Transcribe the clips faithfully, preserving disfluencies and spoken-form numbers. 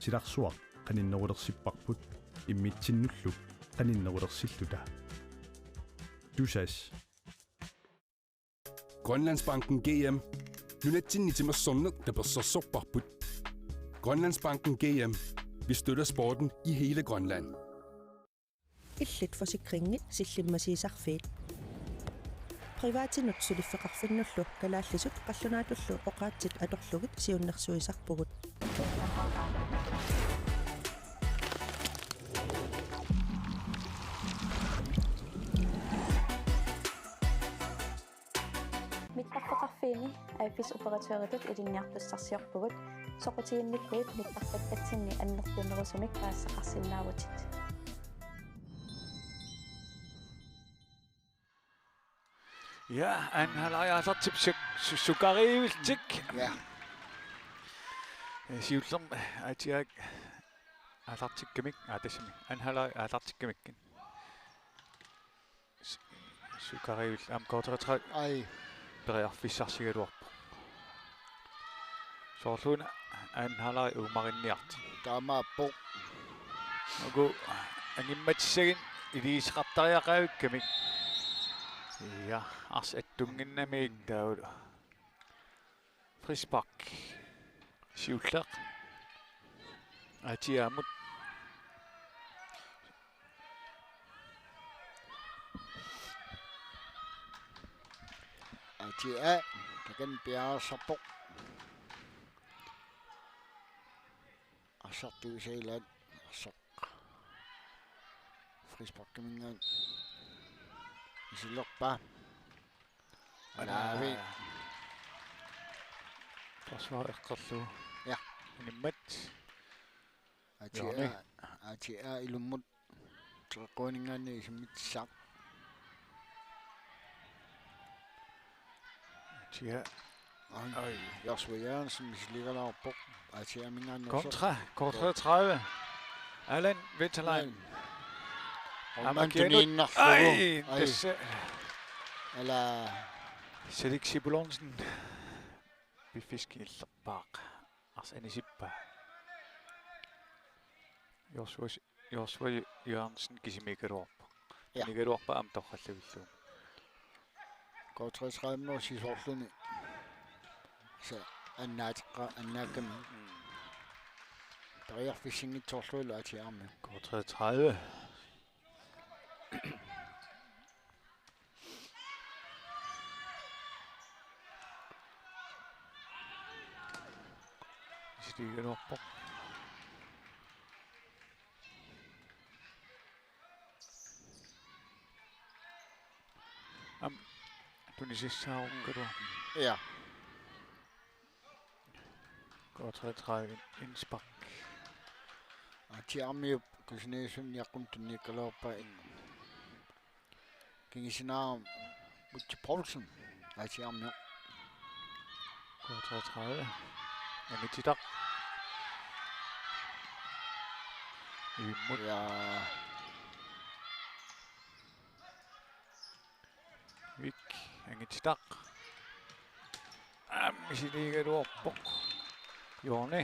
silarsuaq qaninnerulersipparput immitsinnullu qaninnerulersilluta. Tusass. Grønlandsbanken G M. Nunatsinni timersorneq tapersersorparput. Grønlandsbanken G M. Vi støtter sporten i hele Grønland. Illit Forsikringit Sillimmasiisarfiit. Privatinut suliffeqarfinnullu kalaallisut qallunaatullu oqaatsit atorlugit siunnersuisarpugut. Mittarfeqarfiini A F S-operatøritut ilinniartussarsiorpugut, soqutiginnikkuit mittarpakkatsinni annertunerusumik paasisaqarsinnaavutit. Ja, anden halvleg aallartip suk-, su-, sukariiviltik. Ja. Eh, siullermik aatiak aallartikkamik, aa, tassami. Anden halvleg aallartikkamikku. S-, sukariivil-, aamma K treogtredive. Ai. Periarfissarsigaluarpoq. Soorluuna anden halvleg uumarinniartoq. Taamaappoq. Uku angimmatissagit iliuuseqartariaqavikkamik. Ja, arsaq attunnginnamik taavalu. Frispark. Siulleq. Aatiaamut. Aatia, takanna piareersarpoq. Arsartuisa ilaat, arsaq. Frisparkiminngaanniit. Misilerpaa. Alaavi. Forsvar eqqorlugu. Ja. Animmat. Hjørne. Aatia, aatia ilummut. Treqquaninngaanniit isimmitsissaaq. Aatia. Ai. Ai. Joshua Jørgensen misiligaluarpoq. Aatiaminngaanniit. Kontra. K treogtredive. Allan Winterlein. Aamma kianut. Tuniinnarlugu. Ai, ai. Tassa. Ala. Selik Sibulonsen. Piffiskillerpaaq. Arsaq anisippaa. Joshua, Joshua Jørgensen kisimiikkaluarpoq. Ja. Tunigaluarpaa aamma torrallavillugu. K treogtredive sisorluni. Sa annaateqqa-, annaakkami. Mm. Periarfissinngitsoorlugulu aatiarmi. K treogtredive. Misiligaluarpoq. Aamma tunisissaarukkaluarpoq. Ja. K treogtredive indspark. Aatiarmiup kusanagisunik jaqqunut tuniikkaluarpaa. Kingusinnermi Mutsi Poulsen. Aatiarmiu. K treogtredive. Angititaq. Ivimmut. Ja. Vik, angititaq. Aamma misiligaluarpoq. Hjørne.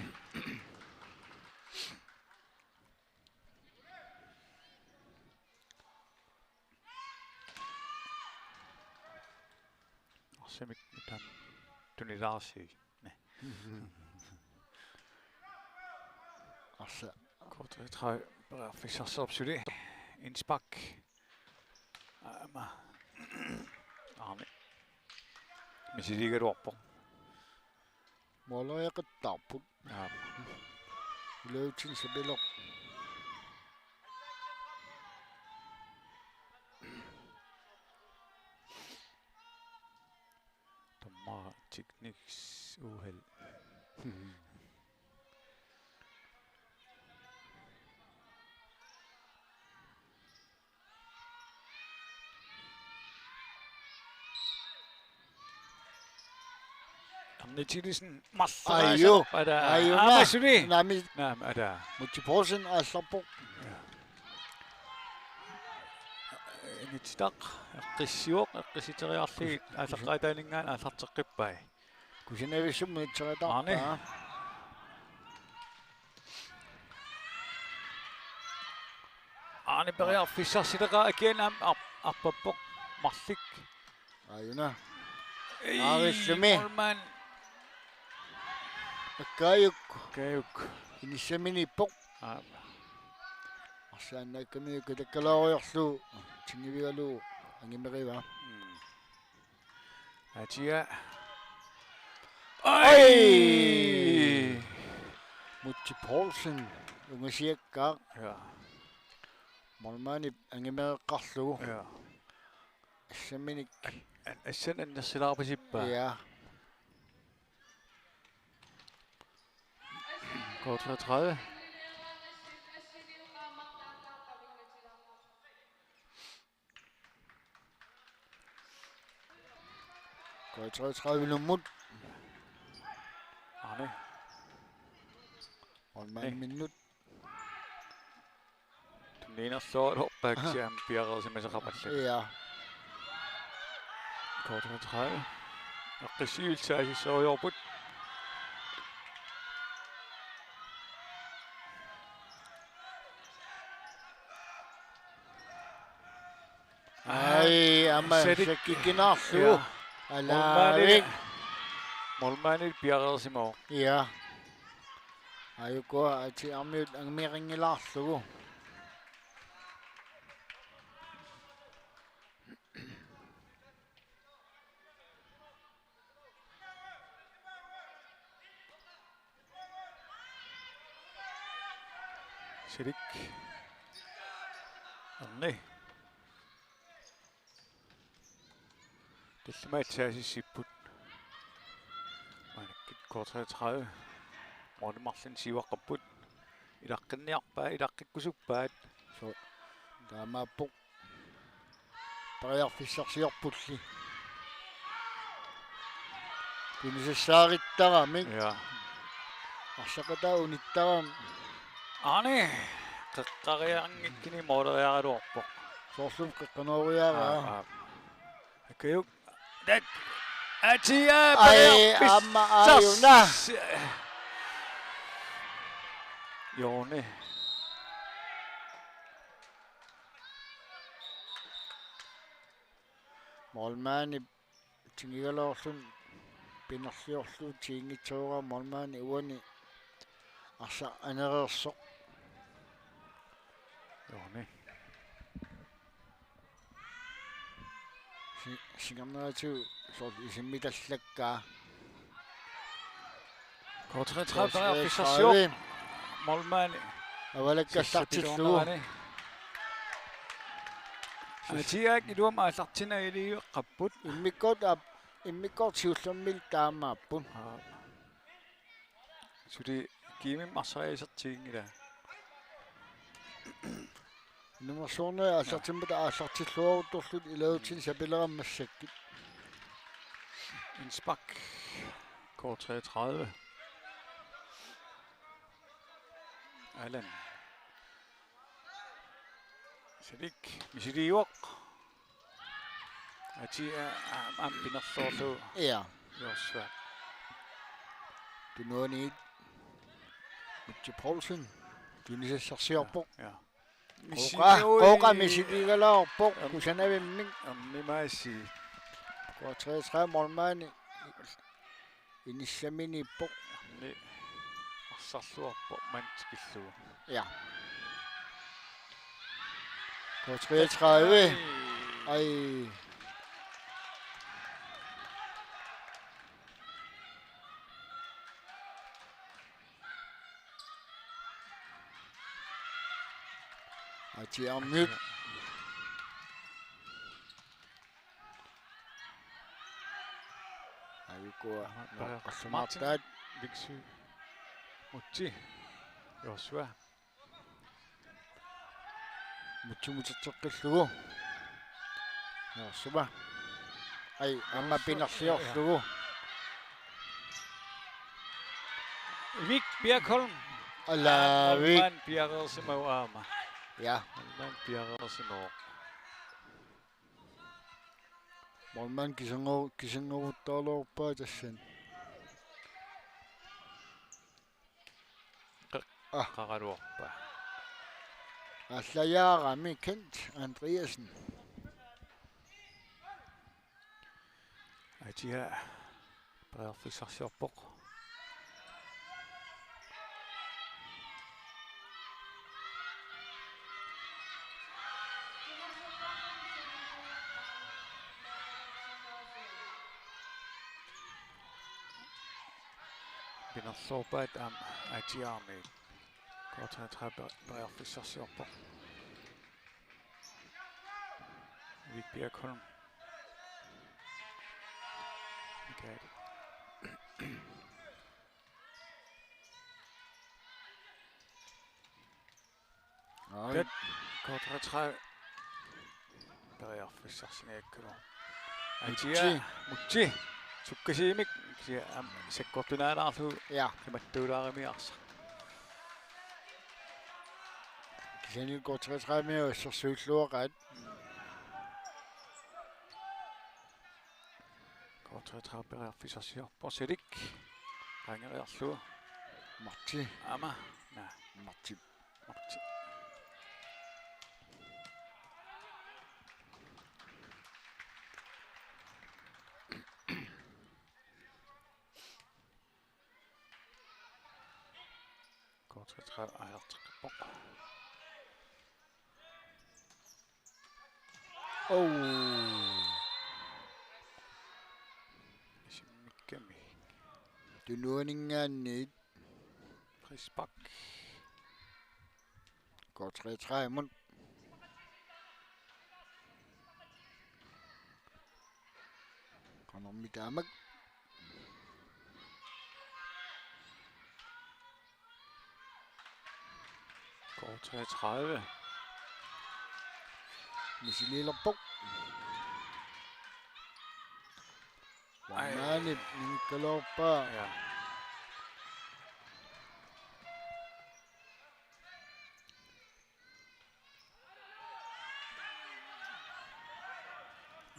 Arsamik utan tunilaarsi. Arsaq. K treogtredive periarfissarsiorpoq suli. Indspark. Aamma. Arne. Misiligaluarpoq. Måleriaqattaarput. Aap. Iluatsinni sapileq. Dommer teknisk uheld. Arne Tillesen, marloriaaseq. Ajo. Ada. Ajo, aamma suli. Naamik. Naamik, ada. Mutsi Poulsen aallarpoq. Angititaq, eqqissivoq, eqqissiteriarlugit, aallaqqaataaninngaanniit aallarteqqippai. Kusanavissummi itseqataarpaa. Arne. Arne periarfissarsileqaaq, akian aamma ar-, arpappoq marluk. Aajuna. Ei, aavillumi. Målmand. Akkaajukku. Akkaajukku. Inissaminiippoq. Aa. Arsaannakkamiukku takkalaariarlu. Tingivigalu angimerivaa. Mm. Atia. Ai! Ai! Mutsi Poulsen, ungasiakkaaq. Ja. Målmandip angimereqqaarlugu. Ja. Assaminik. An-, an-, assan annersilaarpasippaa. Ja. K treogtredive. K treogtredive-nummut. Arne. Målmandiminnut. Tunniinerluarpaa. Aha. Kisianni piareersimasaqarpallaat. Ja. K treogtredive. Aqqissuullu saassusseriarput. Ai, aamma Sadik. Sakkikinaarlugu. Ja. Alaavik. Målmandi-, målmandip piareersimavoq. Ja. Aajukua Atia Armiut angimerinngilaarlugu. Sadik. Arne. Tallimaat saasissipput. Maannakkut K treogtredive. Målmandit marluk siuaqqapput. Ilaqqinniarpaat, ilaqqikkusuppaat. Suu. Taamaappoq. Periarfissarsiorpulli. Tunisassaarittaramik. Ja. Arsaqataa unittarami. Arne, qeqqariarngikkuni måleriaraluarpoq. Soorlu qeqqanooriaraa. Aa, aa. Akkajuk. Tat-, Atia, ai, periarfissars-, aamma aajuna. Jouni. Målmandi tingigaluarluni pinerliorlugu tiinngitsoorami målmandi uani arsaq anereersoq. Jouni. Si-, singerneratigut soorlu isimmitallakkaa. K treogtredive, K treogtredive. Periarfissarsioq. Målmandi. Avalakkallartillugu. Sassapilornerani. Atiaak iluamik aallartinagiliueqqapput. Immikkoortut aap-, immikkoortut siullermik taamaapput. Aa. Suli kiimimmi arsariaasertiginngilaa. Numersuarni aallartimmata aallartilluaruttorlutik ilaatigullutik sapilerami massakkut. Indspark. K treogtredive. Allan. Sadik. Misiliivoq. Atia, a-, aamma pinerluarlugu. Ja. Jorsua. Tunuaniit. Mutsi Poulsen. Tunisassarsiorpoq. Ja. Qooqa, misiligui. Qooqa misiligaluarpoq. Am-, kusanavimmik. Ammimaassi. K treogtredive målmandi. Inissaminiippoq. Ni arsarluarpoq manna tikillugu. Ja. K treogtredive. Ai. Atia Armiut. Aajukua. Martin. Noqqassumaartaat. Vixy. Mutsi. Jorsua. Mutsi muterteqqillugu. Jorsua. Ai, aamma pinerliorlugu. Ivik Bjerkholm. Alaavik. Målmand piareersimavoq aamma. Ja. Målmand piareersimavoq. Målmand kisingo-, kisingoruttaarluarpaa tassani. Qa-, ah. Qaqaluarpaa. Aallajaarami Kent Andreasen. Atia periarfissarsiorpoq. Pinerluarpaat aamma Atiaarmiut. K treogtredive per-, periarfissarsiorpoq. Erik Birkholm. Michael. Aa. Kat-, K treogtredive. Periarfissarsinngikkaluarpoq. Atia. Mutsi. Mutsi. Sukkasuumik. Kisianni aamma sakkortunaalaarlugu. Ja. Imattuulaaramiuk arsaq. Kisianni K treogtredive assersuulluaqaat. K treogtredive periarfissarsiorpoq. Selik. Qaangeriarlugu. Marti. Aamma. Naa. Marti. Marti. K treogtredive aallarteqqippoq. Oh. Isimmikkami. Tunuaninngaanniit. Frispark. K treogtredive-mut. Qanormi taamak. K treogtredive. Misiliilerpoq. Ej. Maanip ningikkaluarpaa. Ja.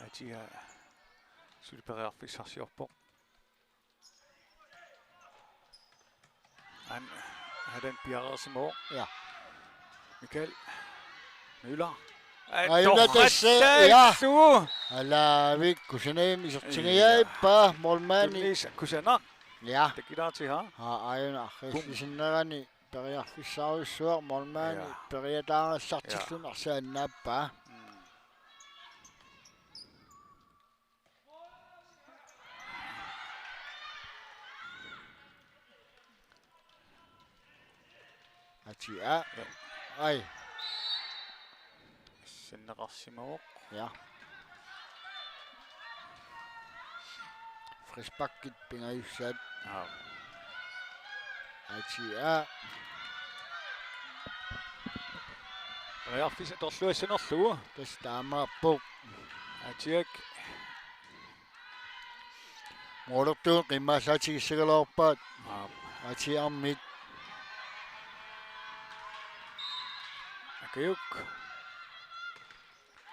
Atia suli periarfissarsiorpoq. An-, Adam piareersimavoq. Ja. Michael Møller. Ej, Ajuna tassa, ja. Torrattaassugu. Alaavik kusanagimmi isertingajappaa, ja, målmandi. Tunniussaq kusanaq. Ja. Takilaartihaa. Aa, ajuna arriillisinnerani periarfissarujussuaq målmandi, ja, periataarallartilluni, ja, arsaannaappaa. Mm. Atia. Ja. Ej. Sinneqarsimavoq. Ja. Frisparkit pingajussaat. Aap. Atia. Periarfissaq atorluassanerlugu. Tassa taamaappoq. Atiak. Målertuut qimmaallatigissagaluarpaat. Aap. Atiaarmiit. Akiuk.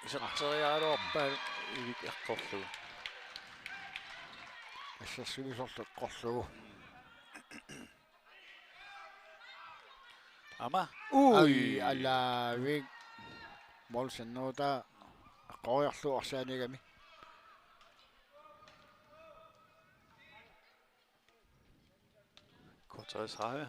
Iserteriaraluarpaa Ivik eqqorlugu. Assersuisorlu eqqorlugu. Aamma. Ui. Ai, alaavik. Målip sinnerutaa eqqoriarlugu arsaanigami. K treogtredive.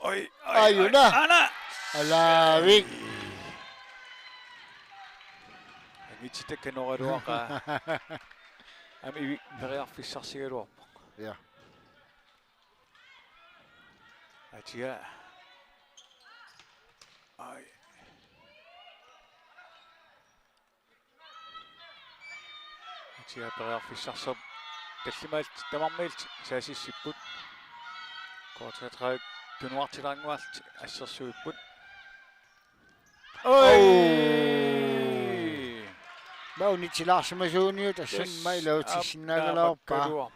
Oj, oj, oj, ajuna. Aana. Alaavik. Angitsitakka noraluaqaa. Aamma Ivik periarfissarsigaluarpoq. Ja. Atia. Oj. Atia periarfissarsiorpoq. Tallimaat tamarmiillu saassussipput. K treogtredive tunuartilaannguarlutik assersuipput. Oj! Oj! Maanitsilaarsimasuuniut assamma iluatsissinnaagalorpaa.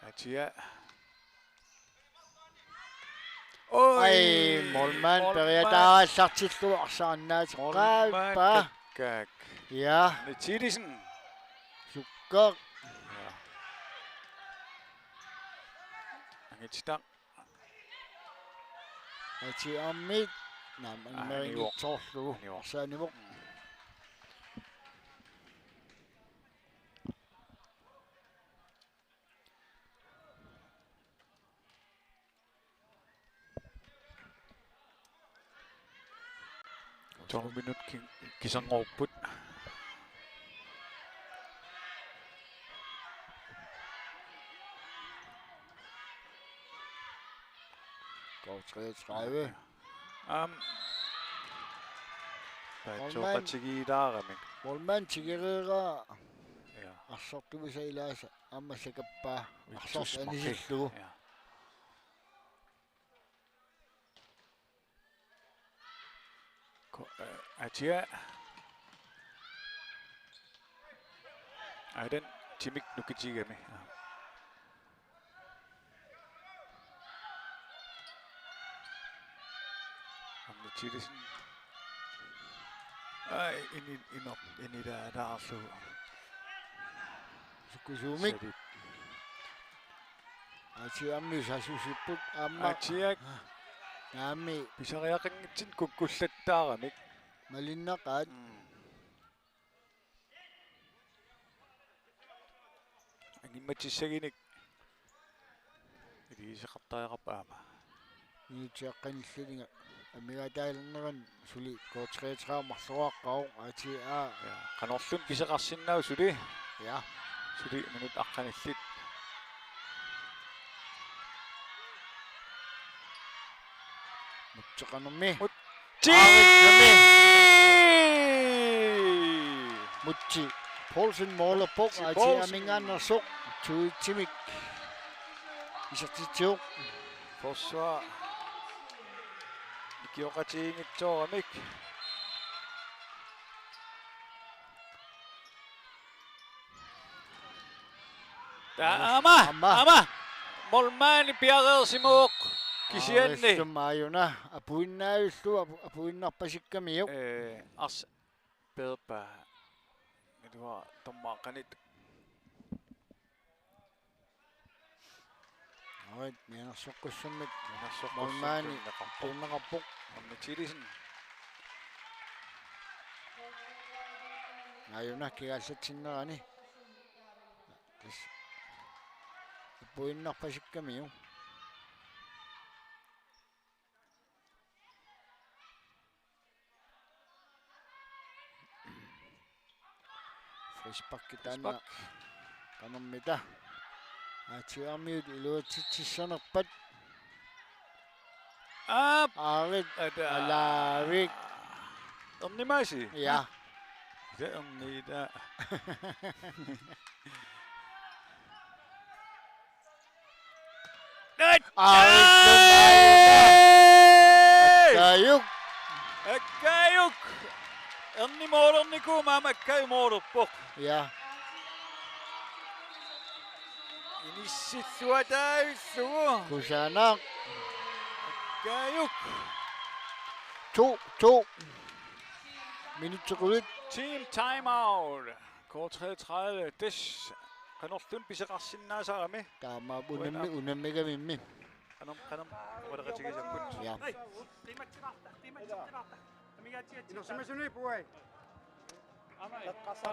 Atia. Oj, ai, målmand, målmand. Periataarallartillugu arsaq annaateqqaarpaa. Målmand takkaak. Ja. Anne Thielesen. Sukkaq. Ja. Angititaq. Ati ammit. Naam, aa, anmerinngitsoorlugu. Anivoq. Anivoq. Saanivoq. Tolv minut ki-, kisanngorupput. K treogtredive. Aam. Målmand. Paatsuuqatigiilaaramik. Målmand tigereeraa. Ja. Arsartuisa ilaasa aamma sakappaa. Vittus arsartoq Marti. Anisillugu. Ja. Ko-, eh, atia. Aiden timik nukitigami. Anne Thielesen. Ai, ini, ino, ini da, da, su. Sukkusuumik. Sali. Ati ammit sasusipput aamma. Atiak. Naammi. Pisariaqanngitsunik kukkullattaaramik. Malinnaqaat. Mm. Angimmatissaginik. Iliuuseqartariaqarpoq aamma. Minutsiaqqanilluunniit amigaataalernerani suli K treogtredive marloraqqavoq atia. Ja, qanorluunniit pisoqarsinnaavoq suli. Ja. Suli minut aqqanillit. Mutsi qanormi. Mut- Ti! Aaritami. Mutsi Poulsen målerpoq, Mutsi atia Poulsen. Amingaanneersoq, tuitsimik. Isertitsivoq. Forsvar. Ikioqatigiinngitsooramik. Taama, aamma. Aamma. Målmandi piareersimavoq kisianni. Aalistum aajuna apuinnaavillugu apu-, apuinnarpasikkamiuk. Eh, ars-, peerpaa. Ilua tommaaqqanit. Oj, mianersoqqussummik. Mianersoqqussummik målmandi tunneqarpoq. Tunneqarpoq. Anne Thielesen. Aajuna kigaallatsinnerani. Tassa. Apuinnarpasikkamiuk. Frispark taanna. Frispark. Qanormita. Aatsiarmiut iluatsitsissanerpat. Aap. Aarit. Ata. Alaavik. Ernimasi? Ja. Ita ernita. Aarittum aajuna. Akkaajuk. Akkaajuk. Erni målernikuummat aamma Akkaajuk målerpoq. Ja. Inissilluataavillugu. Kusanaq. Akkaajuk. To to. Minutsit qulit. Team timeout. K treogtredive, tassa qanorluunniit pisoqarsinnaasarami. Taamaappoq unammi-, unammigavimmi. Qanoq, qanoq, oqaloqatigisakkut. Ja.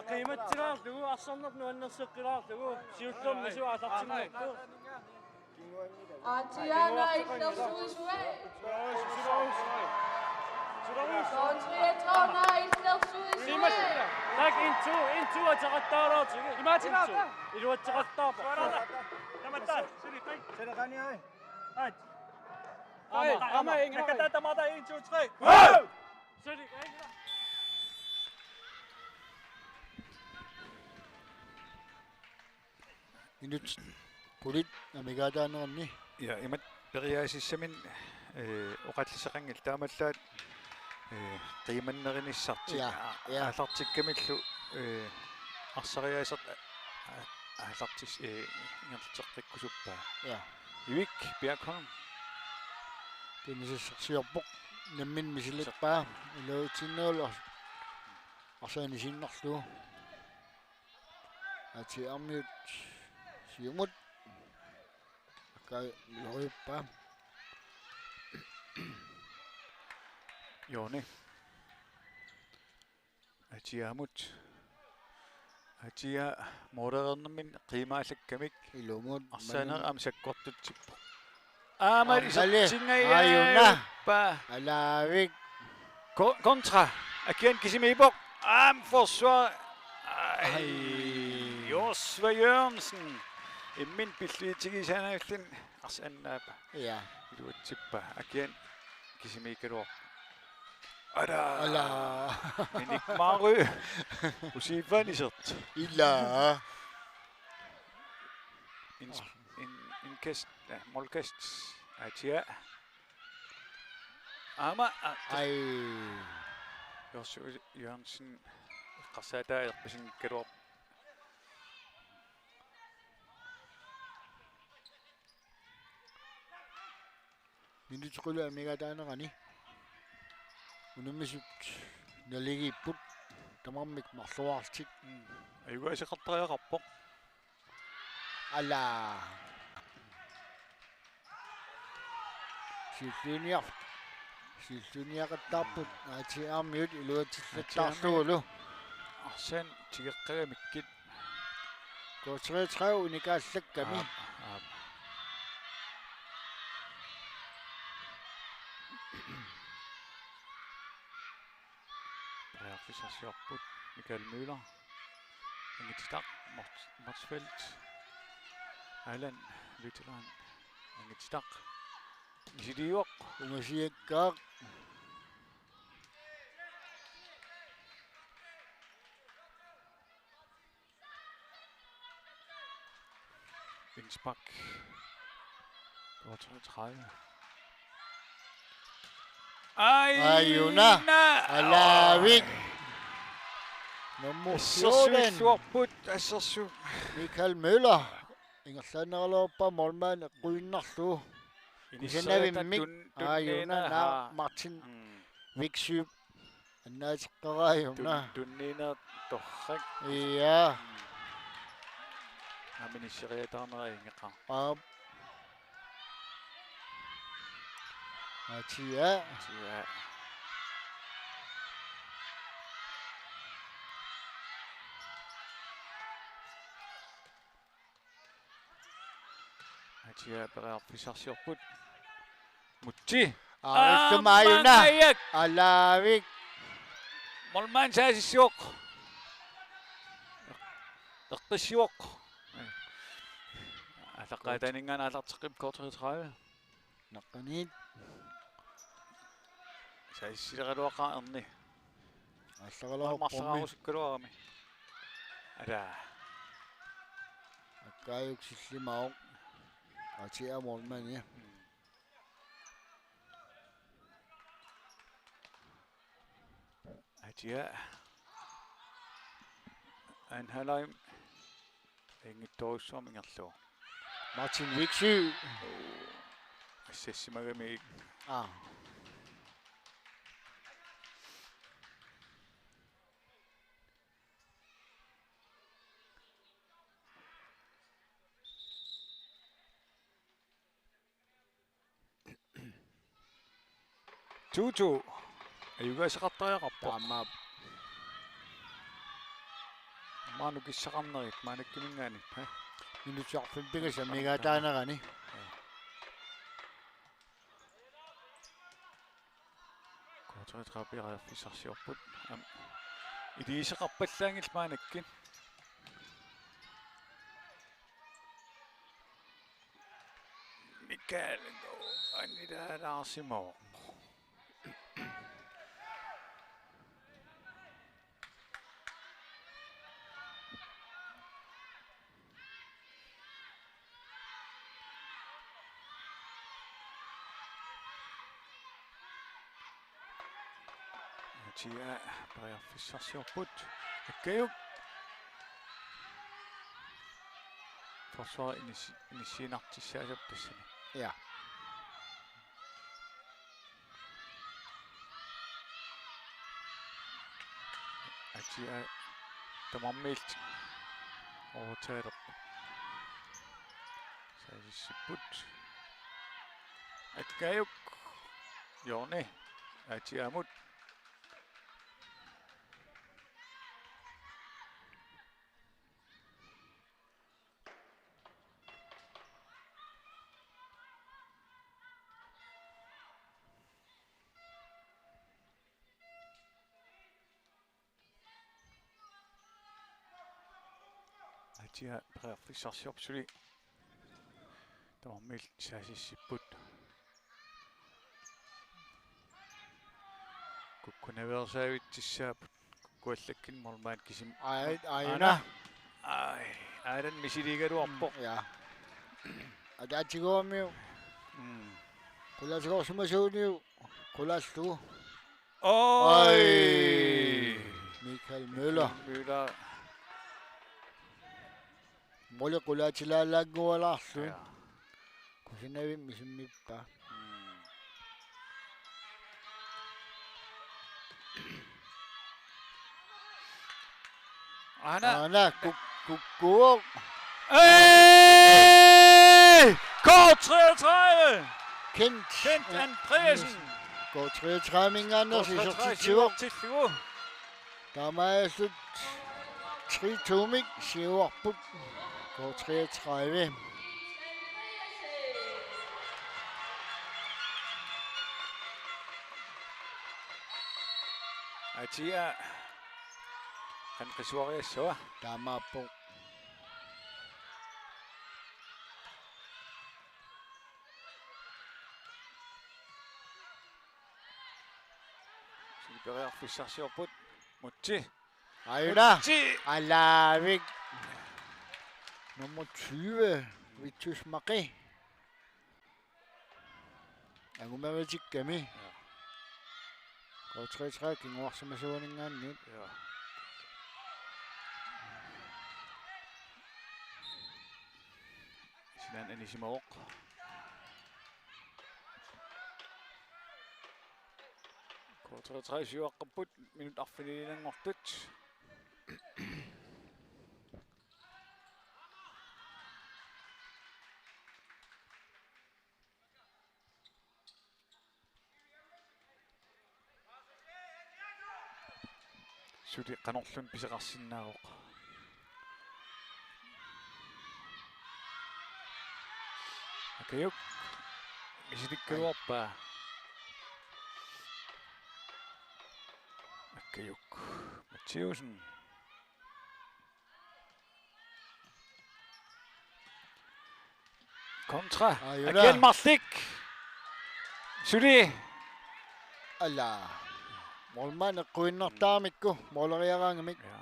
Qiimatsilaarlugu, arsarneq nuannerseqqilaarlugu, siullermik aallartinnerput. Aatsaat naak illersuisui. K treogtredive naak illersuisui. Tak, en to, en to ateqattaarlaartigu. Imaatinaata. Iluatseqattaarpoq. Tamatta. Suli, kai. Suli, qani, ai. Aat. Ai, aamma, aamma, aamma, inga. Nakkataa tamatta, en, to, tre. Suli, kai. Minut qulit amigaataaneranni. Ja, imatut periaasissaminnik, eh, oqalliseqanngilaq taamaallaat, eh, qiimannerunissartik. Ja, a-, ja. Aallartikkamillu, eh, arsariaasertik a-, a-, aallartis-, eh, ingerlateqqikkusuppaa. Ja. Ivik Bjerkholm. Tunisassarsiorpoq, nammineq misilerpaa, iluatsinnagu ars-, arsaq aniinnarlugu. A T M-iut siumut. Akka loriuppaa. Jooni. Atiamut. Atia målereernermini qiimaallakkamik. Ilumut. Arsaaneq manun- aamma sakkortutsippoq. Aamma Aamma isertitsingajappa. Aajuna. Alaavik. Ko-, kontra. Akian kisimiippoq. Aamma forsvar. Ai. Ai. Joshua Jørgensen. Imminut pilliutigisaanerluni arsaq annaappoq. Ja. Iluatsippoq. Akian kisimiikkaluarpoq. Ala. Ala. Minik Mary. Usiiffaan isertoq. Ila. In, in, indkast, ja, målkast. Atia. Aamma, a, Ai. Joshua Jørgensen. Qassaataa erpisinngikkaluarpoq. Minutsit qulit amigaataanerani unammisut naligiipput tamarmik marluartik. Mm. Ajugaasaqartariaqarpoq. Ala. Siulliuniar-, siulliuniaqattaarput A T M-iut iluatsillattaarlugulu. Arsaq tigeqqagamikkit. K treogtredive unikaallakkami. Aap, aap. Periarfissarsiorput Michael Møller. Angititaq Mort-, Motzfeldt. Allan Lyteland. Angititaq. Misiliivoq. Ungasiakkaaq. Indspark. K treogtredive. Aajuna. Aajuna. Alaavik. Nummer fjorten. Assersuilluarput, assersuut. Michael Møller. Ingerlaannaraluarpaa målmand eqquinnarlugu. Inissiata. Kusanavimmik. Tun-, Aajuna, tunniina, naa, haa. Martin. Mm. Viksø. Annaateqqaraajuna. Tun-, tunniineq torrak. Ja. Mm. Aamma inisseriataarnera ingeqaaq. Aap. Atia. Atia. Atia periarfissarsiorput. Mutsi. Aa, aamma Aajuna. Ajak. Alaavik. Målmand saasissivoq. Eqqissivoq. Aallaqqaataaninngaanniit aallarteqqippoq K treogtredive. Naqqaniit. Saasissileraluaqaaq erni. Aallaralaarpormi. Marsaarusukkaluarami. Ala. Akkaajuk sillimavoq. Atia målmandi. Mm. Atia. Anaheim. Inngittorujussuarmik ingerlavoq. Martin Viksø. Assassimagami. Aa. To to. Ajugaasaqartariaqarpoq. Taamaappoq. Maanna kissaqarnerit maannakkut minngaanniit, ha? Minutsit arfineq-pingasut amigaataanerani. Ja. K treogtredive periarfissarsiorput. Aamma iliuuseqarpallaanngillat maannakkut. Michael annilaalaarsimavoq. Atia periarfissarsiorput. Akkajuk. Forsvar inis-, inissiinnartussaassapput tassani. Ja. Atia tamarmiillutik overtagerput. Saasissipput. Akkajuk. Jonni. Atiamut. Atia periarfissarsiorpoq suli. Tamarmiillutik saasissipput. Kukkunaveersaavitsissaapput. Kukkuallakkit målmand kisim-, Ai, ai, aana. Aana. Ai, aana misiligaluarpoq. Mm, ja. Ataatsiguamiuk. Mm. Qulaatigoorusimasuuniuk. Qulaallugu. Oj! Ai. Michael Møller. Møller. Måli qulaatilaalaanngualaarlugu. Ja. Kusanavimmi isimmippaa. Mm. Aana. Aana kuk-, kukkuvoq. Hey! K treogtredive! Kent. Kent Andreasen. K treogtredive-minngaanneersoq isertitsivoq. K treogtredive isertitsivoq. Taamaalillutik tre to-mik siuarput. K treogtredive. Atia. Qanoq qisuariassava? Taamaappoq. Suli periarfissarsiorput. Mutsi. Aajuna. Mutsi. Alaavik. Nummer tyve, Vitus Maqe. Angumeriartikkami. Ja. K treogtredive kinguarsimasuaninngaanniit. Ja. Sinaani anisimavoq. K treogtredive siuaqqapput, minut arfiniliinnanngortut. Suli qanorluunniit pisoqarsinnaavoq. Akkajuk. Misilikkaluarpaa. Akkajuk. Mathiussen. Kontra. Aajuna. Akian Marlik. Suli. Ala. Målmand eqquinnartaramikku, måleriaraangamik. Ja.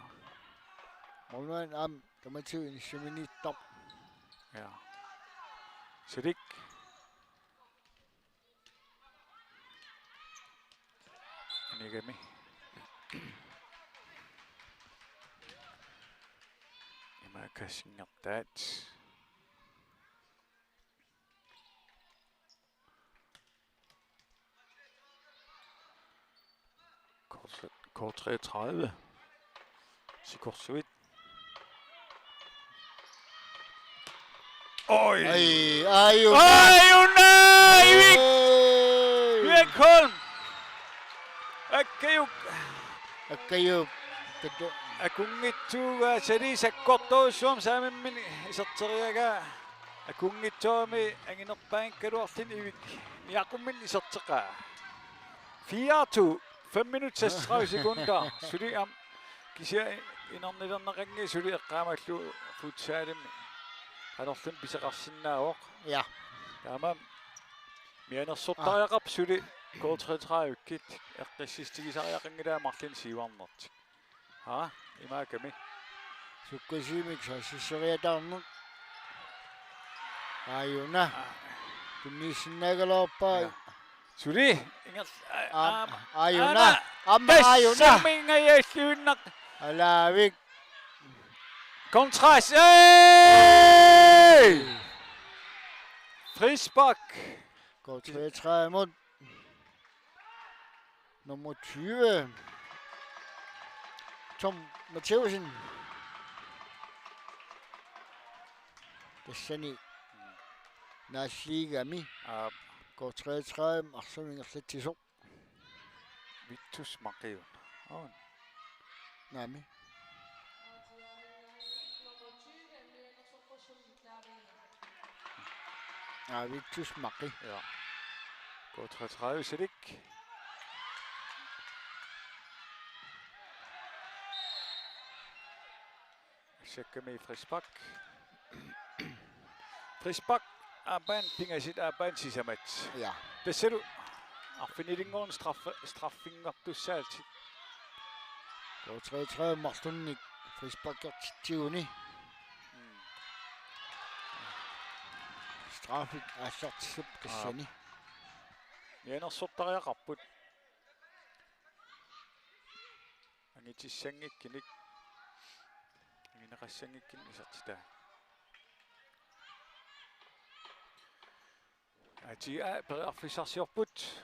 Målmand aamma tamatigut inissiminiittoq. Ja. Sulik. Anigami. Imaakkasinngortaat. K treogtredive. Sikorsuit. Oj! Ai, aajuna. Aajuna, Ivik! Ei. Ivik Holm! Akkajuk. Akkajuk. Katu. Akunngitsuugaa suli sakkortoorujussuarmik saamimminik iserteriaraa. Akunngitsoorami anginerpaanngikkaluarluni Ivik. Niaqqummik iserteqaa. Fire to. Fem minut seksogtredive sekunder. Suli aamma kisianni inernilerneqanngilaq suli eqqaamallugu futsalimi qanorluunniit pisoqarsinnaavoq. Ja. Taamaammat mianersortariaqarpoq suli K treogtredive-kkit eqqississutigisariaqanngilaa marlunnik siuarnertik. Aa, imaakami. Sukkasuumik saassusseriataarneq. Aajuna. Aa. Tunniussinnaagaluarpaa. Ja. Suli, inger-, a-, aam-, aam-, aajuna. Aana. Aamma aajuna. Tassamingajalluinnaq. Alaavik. Kontrast. Hey! Frispark. K treogtredive-mut. Nummer tyve. Tom Mathæussen. Tassani naalliigami. Aap. K treogtredive arsamik ingerlatsisoq. Vittus Maqiun. Aun. Naamik. Aa, Vittus Maqi. Ja. K treogtredive Celik. Assiakkami frispark. Frispark aappaan pingasut aappaan sisamat. Ja. Tassalu arfinilinngorn straffe, straffinngortussaallutik. K treogtredive marlunnik frisparkertitsiguni. Mm. Straffit aallartissapput tassani. Mianersortariaqarput. Angitissanngikkunik. Angineqassanngikkunik isertitaa. A T A periarfissarsiorput.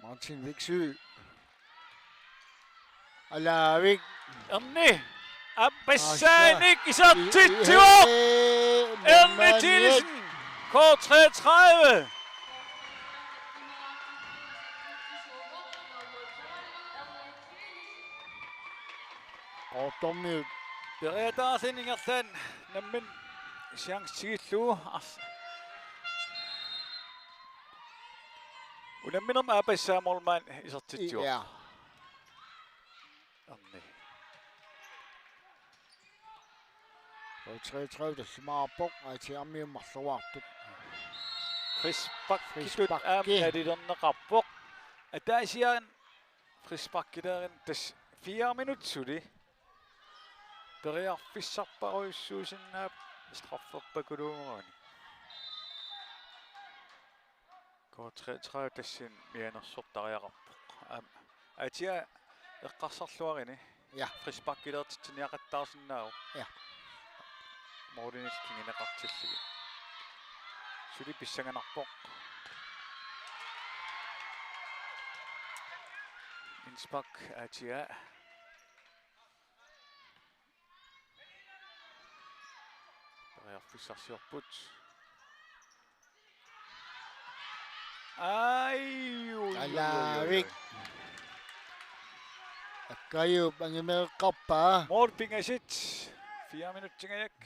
Martin Viksø. Alaavik. Erni. Aappassaannik isertitsivoq. Erni Thielsen. K treogtredive. Qaqortormiut. Periataarluni ingerlaannaq nammineq chance tigullugu ars-. Unamminermi aappassaa målmand isertitsivoq. Ja. Erni. K treogtredive tallimaarpoq, A T A-miut marloraartut. Frisparkitut. Frisparki. Aamma nalilerneqarpoq. Ataasiarluni frisparkilerin tassa fire minut suli. Periarfissarpassuusinnaapput strafferpakuluugaluaruni. K treogtredive tassani mianersortariaqarpoq. Aamma A T A eqqarsarluarini. Ja. Frisparkileertitsiniaqattaarsinnaavoq. Ja. Målinillu kinguneqartillugit. Suli pissanganarpoq. Indspark A T A. Periarfissarsiorput. Ai, ui, ui, ui, ui. Alaavik. Akkajup angimeeqqarpaa. Mål pingasut. Fire minutsingajaak.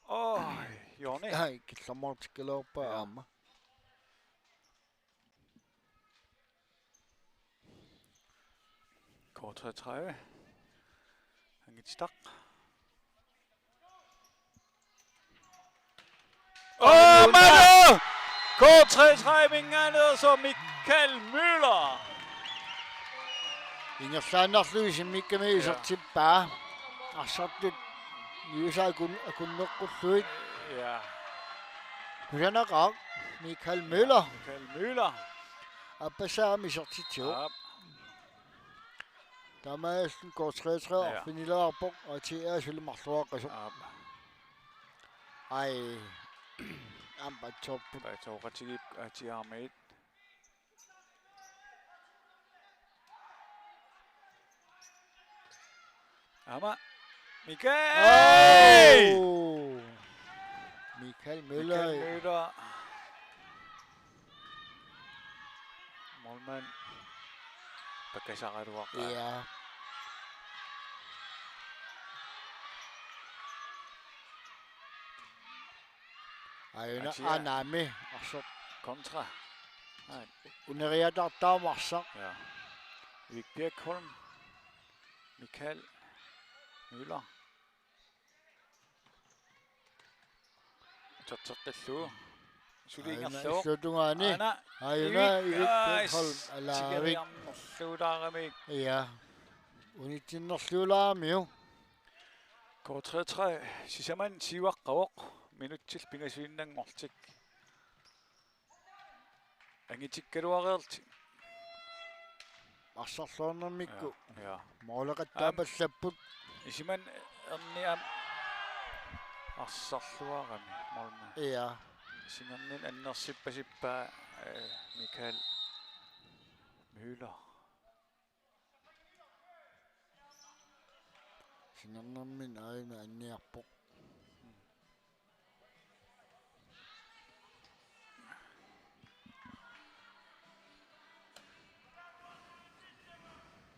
Oj, Joni. Ai, killermoortikkaluarpaa. Ja. Aamma. K treogtredive. Angititaq. Åh, Manu! K treogtredive-minngaanneersoq Michael Møller. Ingerlaannarlugu isimmikkami. Ja. Isertippaa. Arsartut niusaa akun-, akunneqqullugit. Ja. Kusanaqaaq Michael Møller. Michael Møller. Aappassaa isertitsivoq. Aap. Taamaalilluni K treogtredive. Ja. Arfinileqarpoq, A T A suli marloraaqasoq. Aap. Ai. Aamma patsoorput. Patsooqatigiipput A T A-miut. Aamma. Michael! Au! Michael Møller. Michael Møller. Målmand. Pakasaraluaqaa. Ja. Ajuna. Atia. Anami, arsaq. Kontra. Ai. Uneriataartaamarsaq. Ja. Erik Birkholm. Michael Møller. Uterteqqillugu. Suli ingerlavoq. Aana illuatungaani. Aana. Ajuna, Erik, Erik Birkholm, alaavik. Tikeriarnerluulaarami. Ja. Unitsinnerluulaaramiuk. K treogtredive sisamanni siuaqqavoq. Minutsit pingasuinnanngortik. Angitikkaluareerlutik. Arsarluarnermikku. Ja, ja. Måleqattaapallapput. Aam, isumanni Erni aamma arsarluarami målmand. Ja. Singernini annersippasippaa, eh, Michael Møller. Ingernermini aajuna anniarpoq.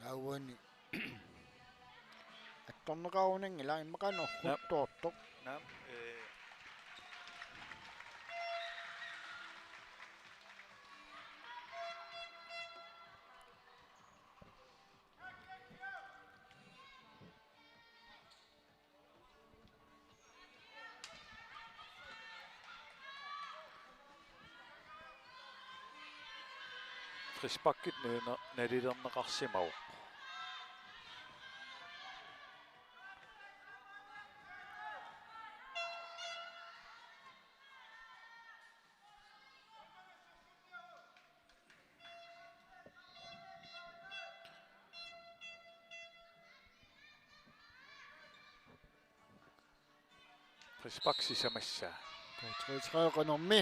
Aavani. Attorneqarunanngilaq immaqa Naam. Norruttoortoq. Naam, eh. Frisparkit nuna-, nalilerneqarsimavoq. Frispark sisamassaa. K treogtredive qanormi.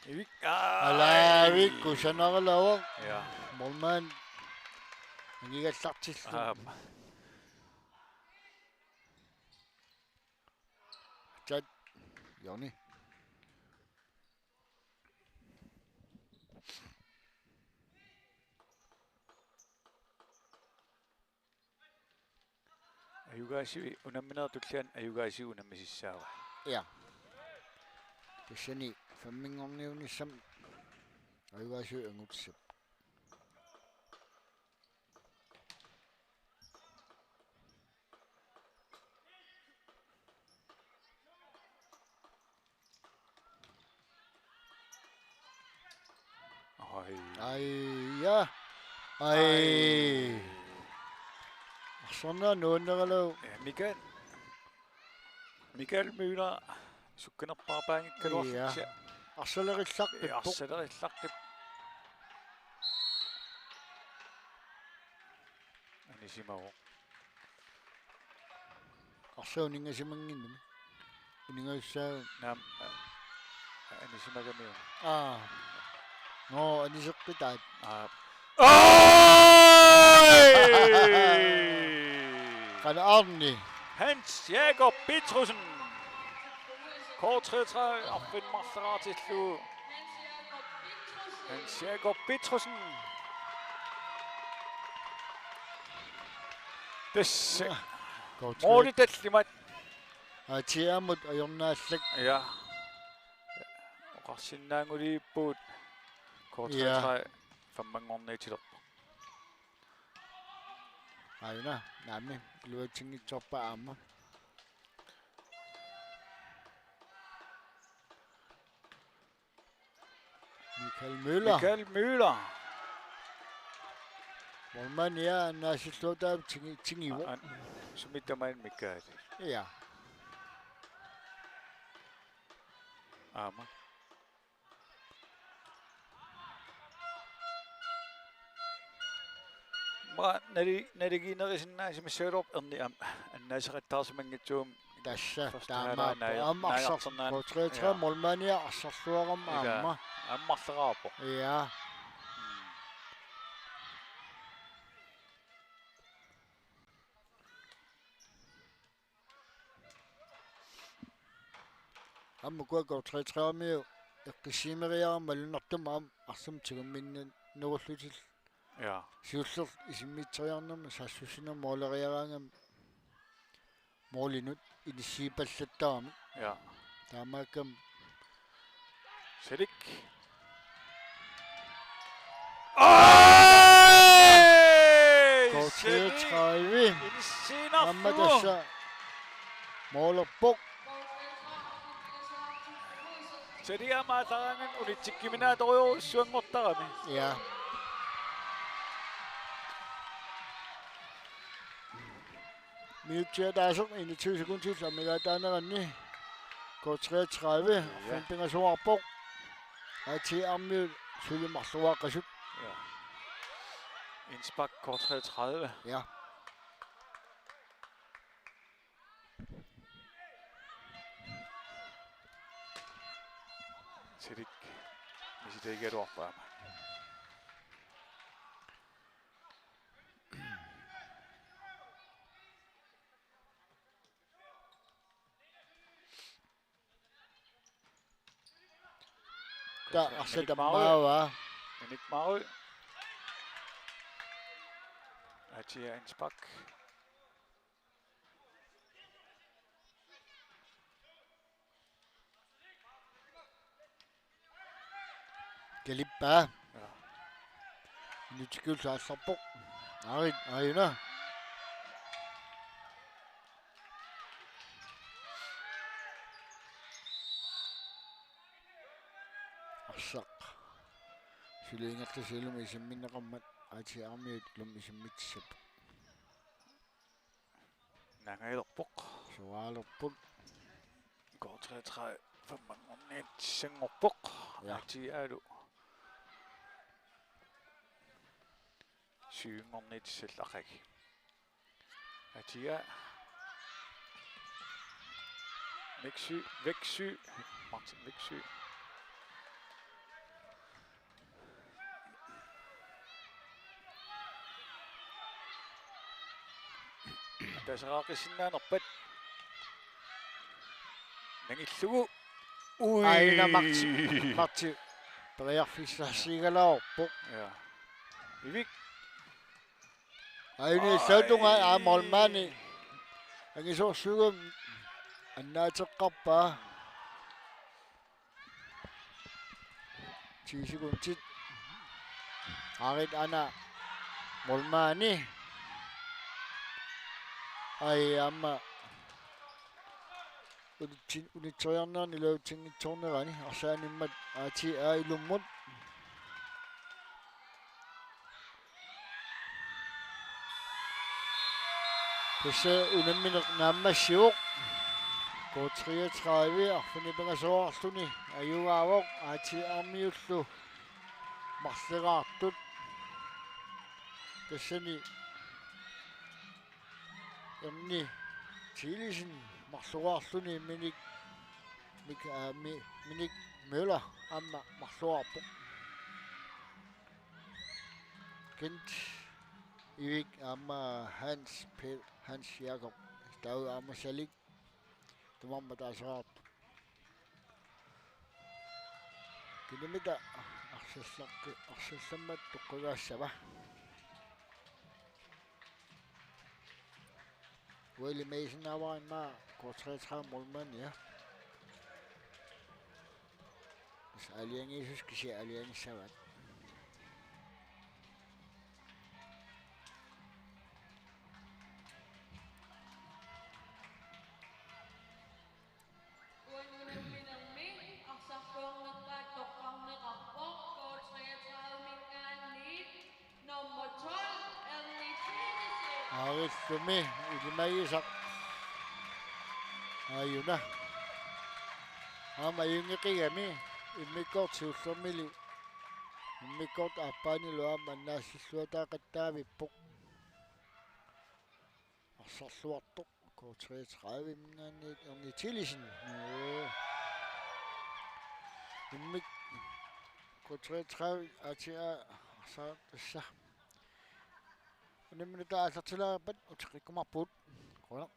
Ivik. Alaavik kusanarlavoq. Ja. Målmand. Angigallartillu. Aap. Chat. Joni. Ajugaasivi unamminerit tulliani Ajugaasivi unammisissaavai. Ja. Tassani femminngorniunnissamut Ajugaasivi angutissappoq. Ai. Ai, ja. Ai. Ai. Arsaarneq nuanneralugu. Ja, Mikael. Mikael Møller sukkanerpaarpaanngikkaluarlugu. Ja. Arsalerillaqqippoq. Ja, arsalerillaqqippoq. Anisimavoq. Arsaat uninngasimanngimmat. Uninngasussaavat. Naam, anisimagamiuk. Aa. Nå, aniseqqitaat. Aa. Ai! Qanoq arni. Hans Jakob Petrussen. K treogtredive arfineq-marleraartillugu. Hans Jakob Petrussen. Tassa. Ja. K treogtredive. Måli tallimat. A T R-mut ajornaallak. Ja. Oqarsinnaanngorpugut K treogtredive. Ja. Femmanngorniutilerpoq. Aajuna, naammi, iluatsinngitsoorpaa aamma. Mikael Møller. Mikael Møller. Målmand, ja, annaasillugu taava tingi-, tingivoq. An-, sumi tamaani Mikael. Ja. Aamma. Ma nali-, naligiinnarisinnaasimassagaluarpoq erni aamma annaaseqattaarsimanngitsuugami. Tassa første halvleg taamaappoq. Naaja-, aamma arsar-, naajartornaan-, K treogtredive. Ja. Målmandia arsarluarama. Ila, aamma. Aamma marleraarpoq. Ja. Mm. Aamma ukua K treogtredive-miut eqqissiimeriarama malunnartumik aamma arsamik tigumminnerulluni. Ja. Siulleq isimmiitseriarnermi saassussinermi måleriaraangami målinut inissiipallattarami. Ja. Taamaakkami Salik. Ai! K treogtredive. Salik. Inissiinnarlugu. Aamma tassa målerpoq. Salik aamma aallaraangat unitsikkiminaattorujussuanngortarami. Ja. Minutsit ataaseq enogtyve sekundit amigaataaneranni K treogtredive, ja, arfineq-pingasuarpoq. A T R-miut suli marluaqqasut. Ja. Indspark K treogtredive. Ja. Salik misiliigaluarpoq aamma. Arsaq Minik Maarui. Tammaavaa. Minik Maarui. Atia indspark. Kalippaa. Ja. Nutikuullu aallarpoq. Aarit, aajuna. Arsaq. Suli ingerlasoq ilumut isimminneqarmat A T R-miut ilumut isimmitsissapput. Nangalerpoq. Suaalerput. K treogtredive femogtredive-nngorpoq. Ja. Atia-lu. Syvogtredive-nngornitsisallaqaaq. Atia. Veksø, Veksø. Martin Veksø. Taseraaqissinnaanerpat. Nangillugu. Ui. Aina Marti. Marti. Periarfissarsigalaavorpoq. Ja. Ivik. Aina Ai. Sautunga aa målmandi. Angisoorsuugami annaateqqarpaa. Ti sekundit. Aarit aana målmandi. Ai aamma. Unitsin-, unitseriarnerani iluatsinngitsoornerani arsaanimmat A T R ilummut. Tassa unammineq naammassivoq. K treogtredive arfineq-pingasoraarluni ajugaavoq A T R-miullu marleraartut. Tassani Erni Thielesen marloriarluni Minik Mik-, aa, Mi-, Minik Møller aamma marloriarpoq. Kent Ivik aamma Hans Pe-, Hans Jakob. Taava aamma Salik. Tamarmik taaseraarput. Kinimita arsallaqqi-, arsallammat toqqagaassava. Ueli Madsen aamma K treogtredive målmandi, ja. Tassa aalajangiisussat kisiat aalajangissavaat. Uani unamminermi arsarluarnerpaat toqqarneqarpoq K treogtredive-minngaanniit nummer tolv, Erni Thielesen. Aarillumi ilimagisaq. Aajuna. Aamma ajunngeqigami immikkoortoq siullermili. Immikkoortoq aappaanilu aamma annaalluataaqattaavippoq. Arsarluartoq K treogtredive-minngaanniit Erni Thielesen. Joo. Immik K treogtredive A T R arsaq tassa. Unammineq aallartilaarpat uteqqikkumaarpugut. Qujanaq.